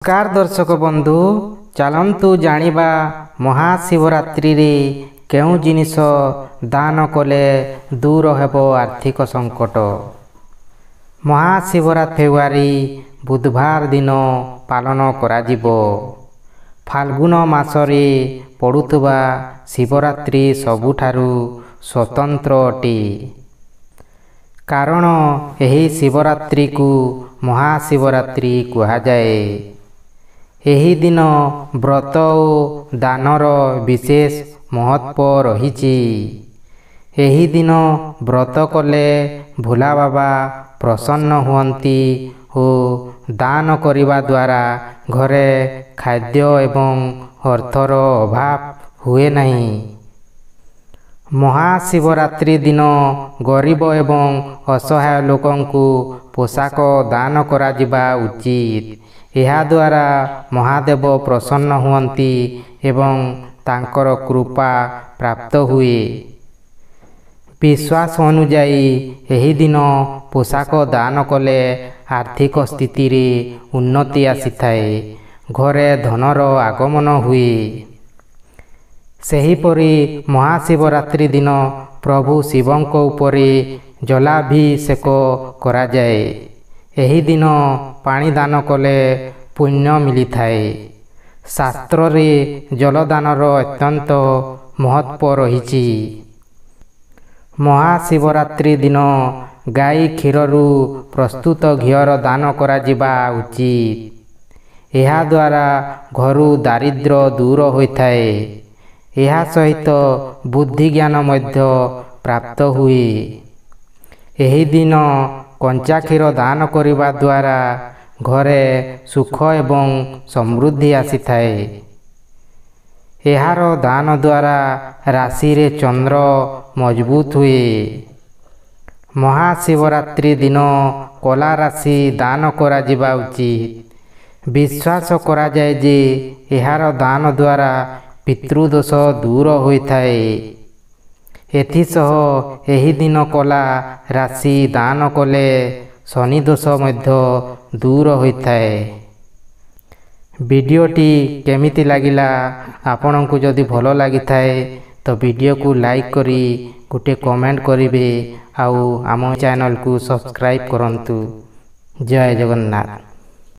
ନମସ୍କାର ଦର୍ଶକ ବନ୍ଧୁ, ଚାଲନ୍ତୁ ଜାଣିବା ମହାଶିବରାତ୍ରିରେ କେଉଁ ଜିନିଷ ଦାନ କଲେ ଦୂର ହେବ ଆର୍ଥିକ ସଙ୍କଟ। ମହାଶିବରାତ୍ରି ଫେବୃଆରୀ ବୁଧବାର ଦିନ ପାଳନ କରାଯିବ। ଫାଲ୍ଗୁନ ମାସରେ ପଡ଼ୁଥିବା ଶିବରାତ୍ରି ସବୁଠାରୁ ସ୍ୱତନ୍ତ୍ର ଅଟେ, କାରଣ ଏହି ଶିବରାତ୍ରିକୁ ମହାଶିବରାତ୍ରି କୁହାଯାଏ। ଏହି ଦିନ ବ୍ରତ ଓ ଦାନର ବିଶେଷ ମହତ୍ତ୍ୱ ରହିଛି। ଏହି ଦିନ ବ୍ରତ କଲେ ଭୋଲା ବାବା ପ୍ରସନ୍ନ ହୁଅନ୍ତି ଓ ଦାନ କରିବା ଦ୍ୱାରା ଘରେ ଖାଦ୍ୟ ଏବଂ ଅର୍ଥର ଅଭାବ ହୁଏ ନାହିଁ। ମହାଶିବରାତ୍ରି ଦିନ ଗରିବ ଏବଂ ଅସହାୟ ଲୋକଙ୍କୁ ପୋଷାକ ଦାନ କରାଯିବା ଉଚିତ। ଏହାଦ୍ୱାରା ମହାଦେବ ପ୍ରସନ୍ନ ହୁଅନ୍ତି ଏବଂ ତାଙ୍କର କୃପା ପ୍ରାପ୍ତ ହୁଏ। ବିଶ୍ୱାସ ଅନୁଯାୟୀ ଏହି ଦିନ ପୋଷାକ ଦାନ କଲେ ଆର୍ଥିକ ସ୍ଥିତିରେ ଉନ୍ନତି ଆସିଥାଏ, ଘରେ ଧନର ଆଗମନ ହୁଏ। ସେହିପରି ମହାଶିବରାତ୍ରି ଦିନ ପ୍ରଭୁ ଶିବଙ୍କ ଉପରେ ଜଳାଭିଷେକ କରାଯାଏ। ଏହି ଦିନ ପାଣି ଦାନ କଲେ ପୁଣ୍ୟ ମିଳିଥାଏ। ଶାସ୍ତ୍ରରେ ଜଳଦାନର ଅତ୍ୟନ୍ତ ମହତ୍ତ୍ୱ ରହିଛି। ମହାଶିବରାତ୍ରି ଦିନ ଗାଈ କ୍ଷୀରରୁ ପ୍ରସ୍ତୁତ ଘିଅର ଦାନ କରାଯିବା ଉଚିତ। ଏହାଦ୍ୱାରା ଘରୁ ଦାରିଦ୍ର୍ୟ ଦୂର ହୋଇଥାଏ। ଏହା ସହିତ ବୁଦ୍ଧି ଜ୍ଞାନ ମଧ୍ୟ ପ୍ରାପ୍ତ ହୁଏ। ଏହି ଦିନ କଞ୍ଚା କ୍ଷୀର ଦାନ କରିବା ଦ୍ୱାରା ଘରେ ସୁଖ ଏବଂ ସମୃଦ୍ଧି ଆସିଥାଏ। ଏହାର ଦାନ ଦ୍ୱାରା ରାଶିରେ ଚନ୍ଦ୍ର ମଜବୁତ ହୁଏ। ମହାଶିବରାତ୍ରି ଦିନ କଳା ରାଶି ଦାନ କରାଯିବା ଉଚିତ। ବିଶ୍ୱାସ କରାଯାଏ ଯେ ଏହାର ଦାନ ଦ୍ୱାରା ପିତୃଦୋଷ ଦୂର ହୋଇଥାଏ। ଏଥିସହ ଏହି ଦିନ କଳା ରାଶି ଦାନ କଲେ ଶନିଦୋଷ ମଧ୍ୟ ଦୂର ହୋଇଥାଏ। ଭିଡ଼ିଓଟି କେମିତି ଲାଗିଲା? ଆପଣଙ୍କୁ ଯଦି ଭଲ ଲାଗିଥାଏ ତ ଭିଡ଼ିଓକୁ ଲାଇକ୍ କରି ଗୋଟେ କମେଣ୍ଟ କରିବେ ଆଉ ଆମ ଚ୍ୟାନେଲକୁ ସବସ୍କ୍ରାଇବ୍ କରନ୍ତୁ। ଜୟ ଜଗନ୍ନାଥ।